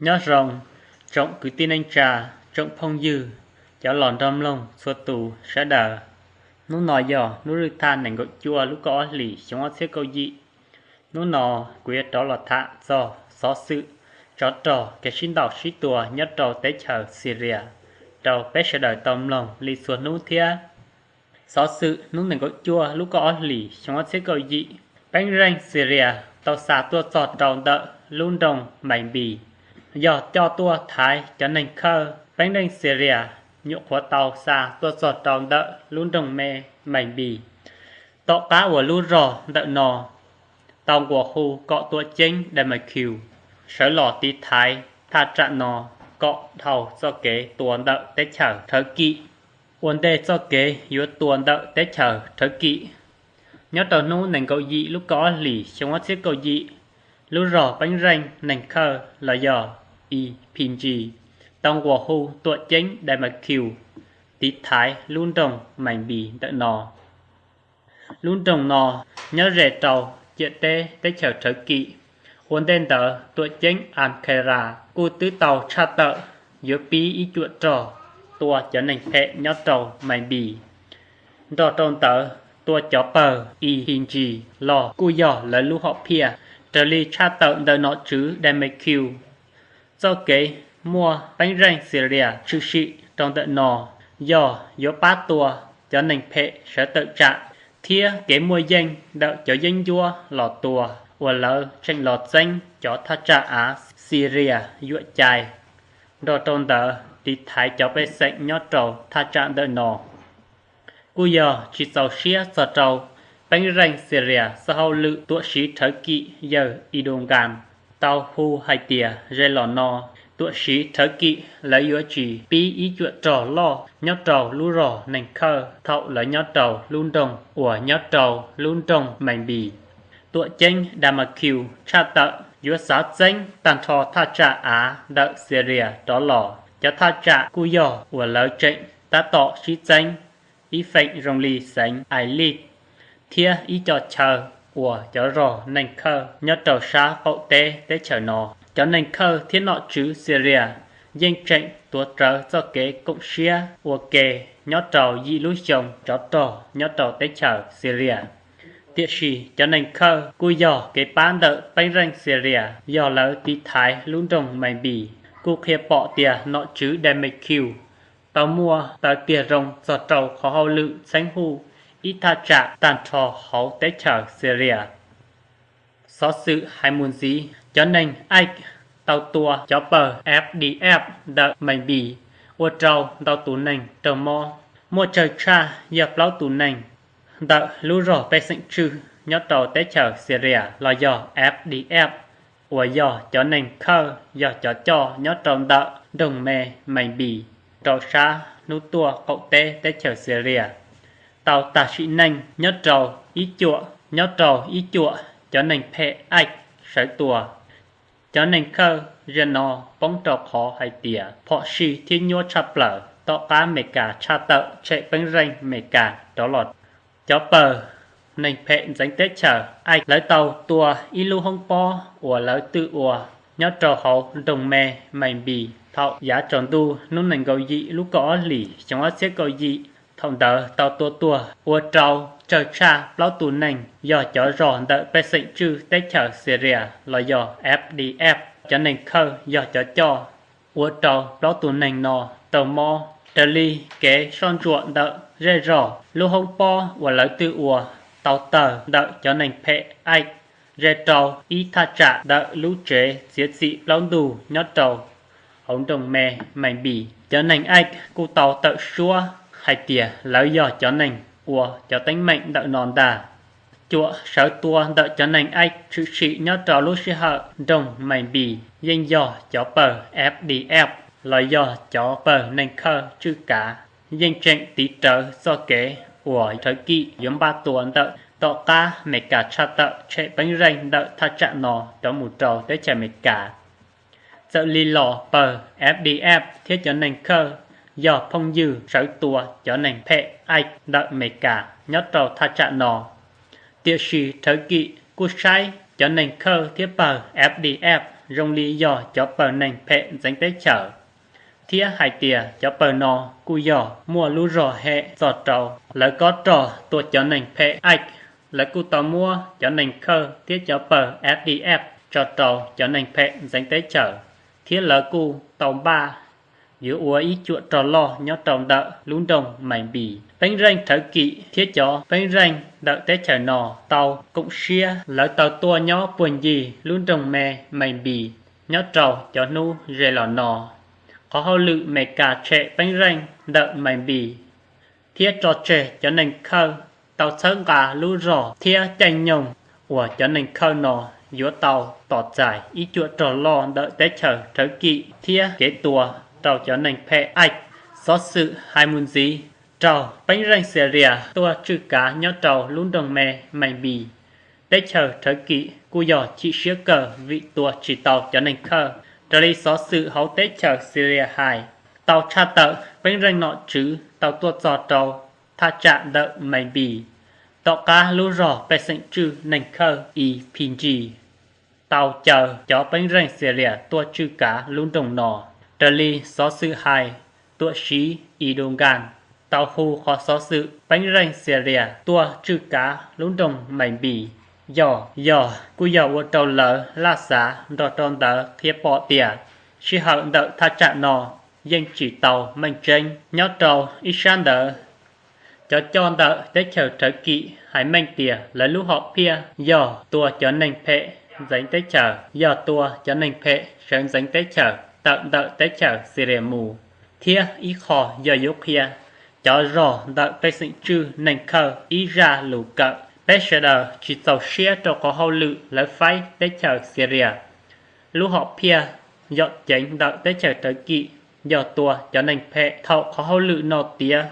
Nyob zoo tsoom kwv tij neej tsa, tsoom phooj ywg, cov los nrog mloog txhua tus sawv daws. Hnub no yog hnub lwj thaj nees nkaum cuaj lub kaum ob hlis xyoo ob txhiab kaum yim. Hnub no kuv yuav rov los tham txog xov xwm tsov rog kev sib ntaus sib tua nyob rau teb chaws Syria rau peb sawv daws tau mloog li txhua hnub thiab. Xov xwm hnub nees nkaum cuaj lub kaum ob hlis xyoo ob txhiab kaum yim, peeb zeej Syria tau xa tuaj txog rau ntawm lub nroog Manbij, yog coj tuaj thaiv cov neeg khawj. Peeb zeej Syria nyuam qhuav tau xa tuaj txog rau ntawm lub nroog me Manbij, tom qab uas lub zog ntawm no tau nquas hu kom tuam ceeb Damascus sawv los tiv thaiv thaj tsam no kom dhau txoj kev tua ntawm teb chaws Thawv Kim. Ua ntej txoj kev yuav tua ntawm teb chaws Thawv Kim, nyob rau hnub nees nkaum yim lub kaum ob hlis xyoo ob txhiab kaum yim, lub zog peeb zeej neeg khawj los yog E P G tau nquas hu tuam ceeb Damascus tiv thaiv lub nroog Manbij ntawm no. Lub nroog no nyob ze rau ciam teb teb chaws Thawv Kim. Ua ntej ntawd tuam ceeb Ankara kuj twb tau tshaj tawm yuav pib ib cuam rog tua cov neeg phem nyob rau Manbij. Nrog rau ntawd tua cov pawg E P G los kuj yog lawv lub hom phiaj. Raws li tshaj tawm ntawm nom tswv Damascus, txoj kev muaj peeb zeej Syria tshwm sim rau ntawm no yog yuav pab tua cov neeg phem sawv tawm tsam thiab kev muaj yeej ntawm cov yeeb ncuab los tua uas lawv tseem los txeeb cov thaj tsam av Syria yuam cai, nrog rau ntawd tiv thaiv cov pej xeem nyob rau thaj tsam ntawm no. Kuj yog tsis txaus siab txog rau peeb zeej Syria xab hauj lwm tuam siv Thawv Kim yawg Erdogan tau hu hais tias ze los no tuam siv Thawv Kim lawv yuav tsis pib ib cuam rog loj nyob rau lub zog neeg khawj thaum lawv nyob rau lub nroog uas nyob rau lub nroog Manbij. Tuam ceeb Damascus tshaj tawm yuav xav txeeb tag nrho thaj tsam av ntawm Syria rov los. Cov thaj tsam kuj yog uas lawv tseem tab tom sib txeeb, ib feem zoo li xeev Idlib thiab ib co chaw uas cov zog neeg khawj nyob rau sab qaum teb teb chaws no. Cov neeg khawj thiab nom tswv Syria yeej tseem tuav rawv txoj kev koom siab ua ke nyob rau yim lub xyoo tsov rog nyob rau teb chaws Syria. Tiam sis cov neeg khawj kuj yog kev pab ntawm peeb zeej Syria yog lawv tiv thaiv lub nroog Manbij. Kuj qhia pom tias nom tswv Damascus tau muaj taw tiag zoo txog rau qhov hauj lwm txheeb huj ib thaj tsam tag nrho hauv teb chaws Syria. Xov xwm hais mus ntxiv, cov neeg Ais tau tua cov pawg F D F ntawm Manbij ua rau ntau tus neeg raug mob. Muaj tsawg tshaj yog plaub tus neeg ntawm lub zog pej xeem tswj nyob rau teb chaws Syria los yog F D F, uas yog cov neeg khawj yog cov coj nyob rau ntawm nroog me Manbij rau sab hnub tuaj qaum teb teb chaws Syria tau tag sim neej nyob rau ib cuam, nyob rau ib cuam cov neeg phem Ais sawv tua. Cov neeg khawj zaum no poob rau qhov hais tias phom sij thiab nyuaj tshaj plaws tom qab Meskas tshaj tawm tshem peeb zeej Meskas rov los. Cov pawg neeg phem ntxeev teb chaws Ais lawv tau tua ib lub hoob pob uas lawv twb ua nyob rau hauv nroog me Manbij thaum yav tsaus ntuj hnub nees nkaum yim lub kaum ob hlis xyoo ob txhiab kaum yim. Thaum ntawd tau tua tuag ua rau tsawg tshaj plaub tus neeg yog cov zog ntawm pej xeem tswj teb chaws Syria los yog F D F. Cov neeg khawj yog cov coj ua rau plaub tus neeg no raug mob. Raws li kev soj ntsuam ntawm zej zog, lub hoob pob uas lawv twb ua tau tawg ntawm cov neeg phem Ais ze rau ib thaj tsam ntawm lub tsev txiav txim plaub ntug nyob rau hauv nroog me Manbij. Cov neeg Ais kuj tau tawm suab hais tias lawv yog cov neeg ua cov teeb meem ntawm no ntag. Cuam sawv tua ntawm cov neeg Ais tshwm sim nyob rau lub sij hawm nroog Manbij yeej yog cov pawg F D F los yog cov pawg neeg khawj tswj kav, yeej tseem tiv rawv txoj kev uas Thawv Kim yuav npaj tua ntawm tom qab Meskas tshaj tawm tshem peeb zeej ntawm thaj tsam no rov mus rau teb chaws Meskas. Txawm li los pawg F D F thiab cov neeg khawj yog phooj ywg sawv tua cov neeg phem Ais ntawm Meskas nyob rau thaj tsam no. Tiam sis Thawv Kim kuj saib cov neeg khawj thiab pawg F D F zoo li yog cov pawg neeg phem ntxeev teb chaws, thiab hais tias cov pawg no kuj yog muaj lub zog hem txog rau lawv kob rog tua cov neeg phem Ais. Lawv kuj tau muab cov neeg Khawj thiab cov pawg F D F tso rau cov neeg phem ntxeev teb chaws, thiab lawv kuj tau npaj yuav ua ib cuam rog loj nyob rau ntawm lub nroog Maiv Npis. Peeb zeej Rhawv Kim thiab cov peeb zeej ntawm teb chaws no tau koom siab, lawv tau tuaj nyob puag ncig lub nroog me Maiv Npis nyob rau cov hnub ze los no. Qhov hauj lwm Meskas tshem peeb zeej ntawm Maiv Npis thiab tso tseg cov neeg Khawj tau txhawb nqa lub zog thiab caij nyoog uas cov neeg Khawj no yuav tau tos txais ib cuam rog loj ntawm teb chaws Rhawv Kim thiab kev tua rau cov neeg phem Ais. Xov xwm hais mus ntxiv, raug peeb zeej Xilias tuaj tswj kav nyob rau lub nroog me Maiv Npis, teb chaws Rhawv Kim kuj yog chim siab kawg vim tua tsis tau cov neeg Khawj. Raws li xov xwm hauv teb chaws Xilias hais, tau tshaj tawm peeb zeej nom tswv tau tuaj txog rau thaj tsam ntawm Maiv Npis tom qab lub zog pej xeem tswj neeg Khawj Ipinji tau caw cov peeb zeej Xilias tuaj tswj kav lub nroog no. Raws li xov xwm hais, tuam siv Idugan tau hu qhov xov xwm peeb zeej Xilias tuaj tswj kav lub nroog Maiv Npis yog, yog kuj yog ua rau lawv laj xav nrog rau ntawd qhia pom tias sij hawm ntawm thaj tsam no yeej tsis tau meej tseeb. Nyob rau ib sab ntawd, cov coj ntawm teb chaws Rhawv Kim hais meej tias lawv lub hom phiaj yog tua cov neeg phem ntxeev teb chaws, yog tua cov neeg phem sawv ntxeev teb chaws tawm ntawm teb chaws Xilias mus, thiab ib qho yog yuav qhia cov zog ntawm pej xeem tswj neeg Khawj ib zaj lus kawm. Peb sawv daws tsis txaus siab rau qhov hauj lwm lawv faib teb chaws Xilias. Lub hom phiaj yom ceev ntawm teb chaws Rhawv Kim yog tua cov neeg phem. Thaum qhov hauj lwm no tiav,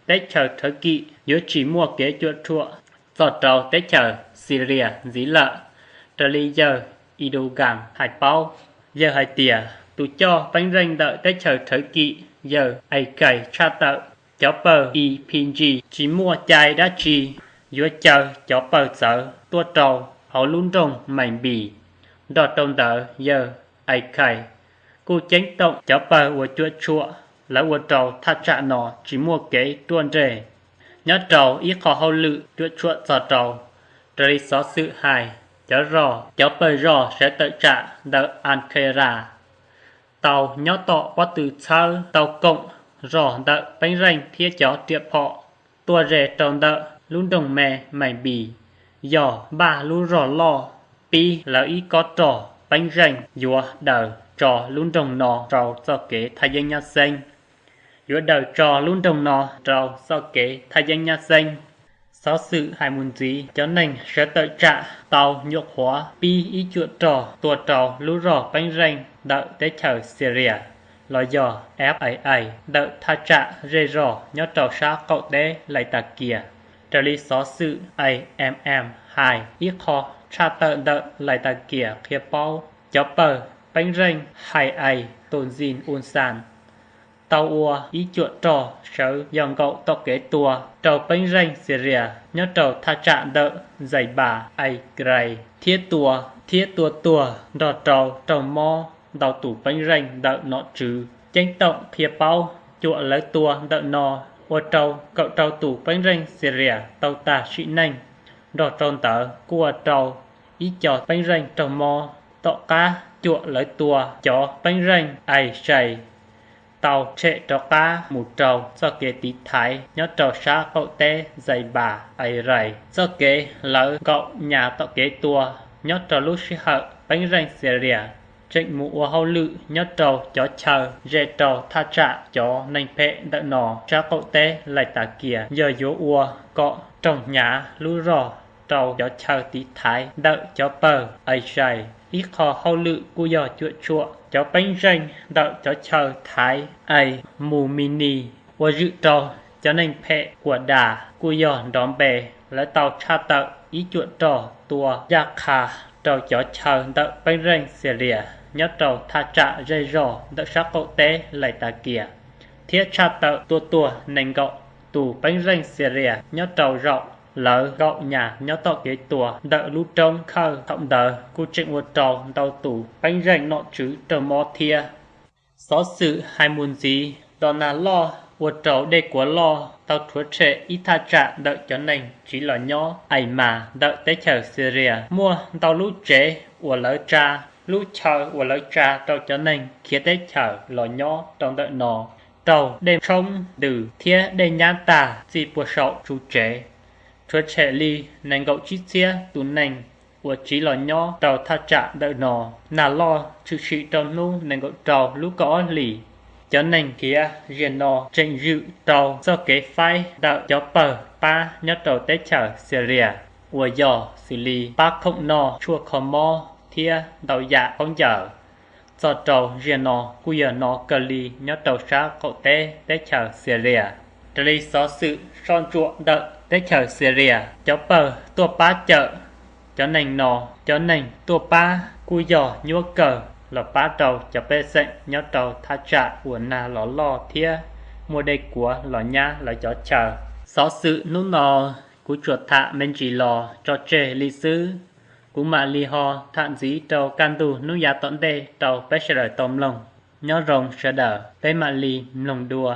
teb chaws Rhawv Kim yuav tsis muaj kev cuam tshuam txog rau teb chaws Xilias ntxiv lawm. Raws li yawg Idugan hais paub, yawg hais tias tus coj peeb zeej ntawm teb chaws Rhawv Kim, yawg Akais, tshaj tawm cov pawg Ipinji tsis muaj cai dab tsi yuav caw cov pawg txawv tuaj rau hauv lub nroog Maiv Npis. Nrog rau ntawd, yawg Akais kuj ceeb toom cov pawg uas cuam tshuam lawv ua rau thaj tsam no tsis muaj kev ruaj nreg. Nyob rau ib qho hauj lwm cuam tshuam txog rau, raws li xov xwm hais, cov zog, cov pawg zog sawv tawm tsam ntawm Ankara tau nyob tom pob tw txhawb tau koom zog ntawm peeb zeej thiab cov riam phom tuaj ze rau ntawm lub nroog me Maiv Npis, yog npaj lub zog loj pib lawv ib kob rog peeb zeej yuav daws tso lub nroog no rau txoj kev thaj yeeb nyab xeeb. Yuav daws tso lub nroog no rau txoj kev thaj yeeb nyab xeeb. Xov xwm hais mus ntxiv, cov neeg sawv tawm tsam tau nyuam qhuav pib ib cuam rog tua rau lub zog peeb zeej ntawm teb chaws Xilias los yog F I A ntawm thaj tsam zej zog nyob rau sab qaum teb Lais Tas Kias. Raws li xov xwm A M M hais, ib qho tshaj tawm ntawm Lais Tas Kias qhia paub, cov pawg peeb zeej Hais Ais tus Nzis Uxas tau ua ib cuam rog sawv yog nkaum tom kev tua rau peeb zeej Xilias nyob rau thaj tsam ntawm Nzais Npas Ais Krais thiab tua, thiab tua tuag nrog rau raug mob ntau tus peeb zeej ntawm nom tswv. Ceeb toom qhia paub cuam lawv tua ntawm no ua rau kaum rau tus peeb zeej Xilias tau tag sim neej. Nrog rau ntawd kuj ua rau ib co peeb zeej raug mob. Tom qab cuam lawv tua, cov peeb zeej Ais Sai tau tshem rov qab mus rau txoj kev tiv thaiv nyob rau sab qaum teb Nzais Npas Ais Rais. Txoj kev lawv nkaum nyas tom kev tua nyob rau lub sij hawm peeb zeej Xilias tseem mus ua hauj lwm nyob rau cov chaw ze rau thaj tsam cov neeg phem ntawm no sab qaum teb Lais Tas Kias yog yuav ua kom raug hnyav lub zog rau cov chaw tiv thaiv ntawm cov pawg Ais Sai. Ib qho hauj lwm kuj yog cuam tshuam cov peeb zeej ntawm cov chaw thaiv Ais Mus Mis Nis uas zwm rau cov neeg phem Kuas Das kuj yog nrov npe. Lawv tau tshaj tawm ib cuam rog tua yaj qha rau cov chaw ntawm peeb zeej Xilias nyob rau thaj tsam zej zog ntawm sab qaum teb Lais Tas Kias, thiab tshaj tawm tua tuag nees nkaum tus peeb zeej Xilias nyob rau zaum lawv nkaum nyas nyob tom kev tuag ntawm lub roob khawj. Thaum ntawd kuj tseem ua rau ntau tus peeb zeej nom tswv raug mob thiab. Xov xwm hais mus ntxiv, los nag loj ua rau dej kuav loj tau rhuav tshem ib thaj tsam ntawm cov neeg tsiv los nyob Ais Mas ntawm teb chaws Xilias. Muaj ntau lub tsev uas lawv tsa, lub chaw uas lawv tsa rau cov neeg khiav teb chaws los nyob rau ntawm no raug dej tshoob ntws thiab dej nyab tag txij puag saum tsu tsev, rhuav tshem li nees nkaum tsib txhiab tus neeg uas tsiv los nyob rau thaj tsam ntawm no. Nag loj tshwm sim rau hnub nees nkaum rau lub kaum ob hlis, cov neeg khiav ziag no tseem zwm rau txoj kev faib ntawm cov pawg pab nyob rau teb chaws Xilias uas yog xws li pab khoom noj, tshuaj kho mob thiab ntau yam khaub ncaws. Txog rau ziag no kuj yog no kawg li nyob rau sab qaum teb teb chaws Xilias. Raws li xov xwm soj ntsuam ntawm teb chaws Xilias, cov pawg tuaj pab cawm cov neeg no, cov neeg tuaj pab kuj yog nyuab kawg los pab rau cov pej xeem nyob rau thaj tsam uas nag los loj thiab muaj dej kuav los nyab lawv cov chaw. Xov xwm hnub no kuv tsuas tham me ntsis los tso tseg li xwb. Kuv mam li ho tham ntxiv rau kaj ntug hnub yav tom ntej rau peb sawv daws tau mloog. Nyob zoo sawv daws, peb mam li mloog dua.